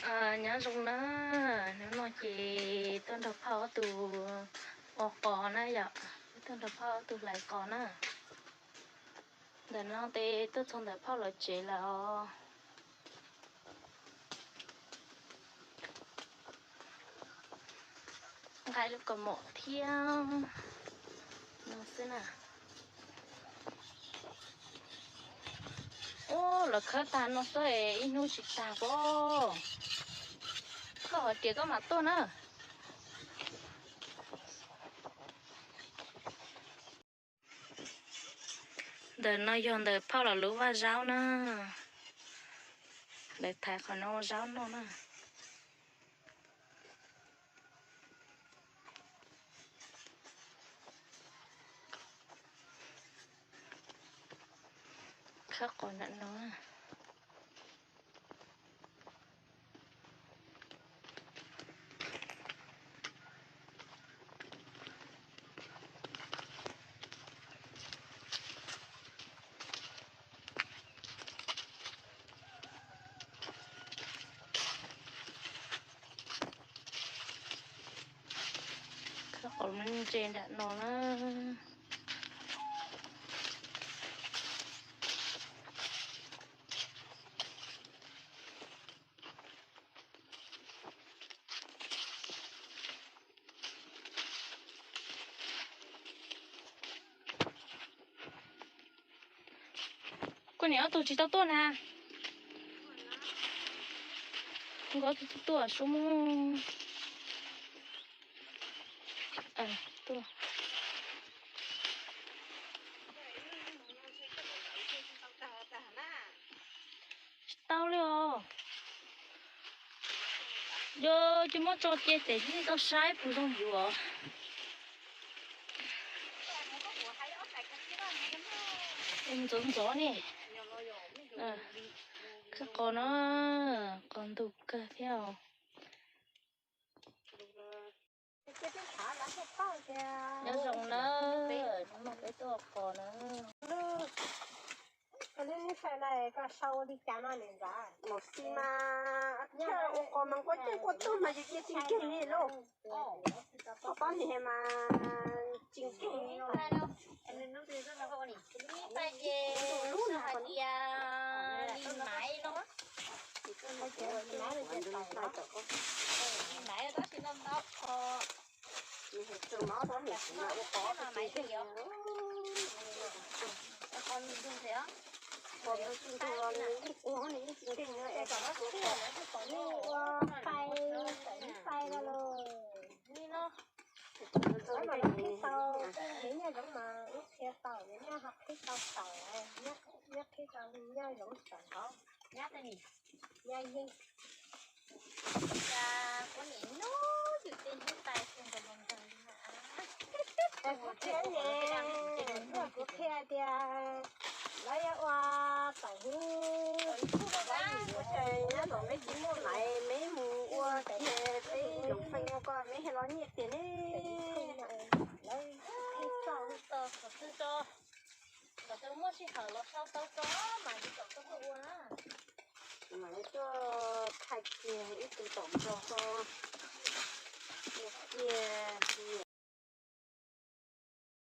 Nyob zoo na, hnub no ces tuaj nrog phauj ob tug ua qos na yom, tuaj nrog phauj ob tug hlais qos na. Ntawm no ces tuaj txog ntawm phauj lawv tsev lawm os. Nqa lub kaus mom thiab no xwb na. Ub, lawv khawb tag no xwb es ib hnub tsis tag pob. Koj ho tias koj mam tuaj na. Ntawm no yog ntawm phauj los lub vaj zaub na. Lawv thaiv qhov no ua zaub noj na. Khawb qos nram no. Khawb qos ntse nram no na. Koj niam ob tug tsis tau tuaj na? Nkawd ob tug tuaj sub muag. Tsis tau li os. Yog ces muab tso cia ces tsis tau saib puas zoo yuav. Ntxov ntxov ne. Khawb qos no, qos ntug kawg thiab os. Nyob zoo na, hnub no peb tuaj qos na. Lub neb fais na koj sau ua li cas no niam ntxawm? Mus xi mas thiaj ua qos mas nquab ceej nquab tug mas yus cia tsis nkeeg li lauj. Koj paub niam mas tsis nkeeg li lauj. Lub no hais tias li maiv no. Li maiv tab sis no ntau qhov. Qos ntug ntug os. Qos ntug ntug los nws yeej ua nws yeej tsis nkeeg, es kom no ua fais, fais los li no. Qhib tau, yus nyob zoo mas wb qhia tau, yus nyob ho qhib tau tawm, nyob qhib tau nyob zoo tawm hov. Nyob yeej. Kuv niam hnub yus tej hnub tais tus nkaus nkaus li na. Kuv qhia ne, kuv qhia tias lawv yuav ua tawm hnub, nyob tom meb tsis muaj laiv meb mus ua kiag peb yoov feej ua ko meb thiaj los nyiaj tiag ne. Lawv qhib tau, kom twb tso, kom twb muaj sij hawm los sau tau tso mas yus kom koj tuaj ua na. Mam li tuaj thaij kiag ib tug tom nrog ko ua kiag.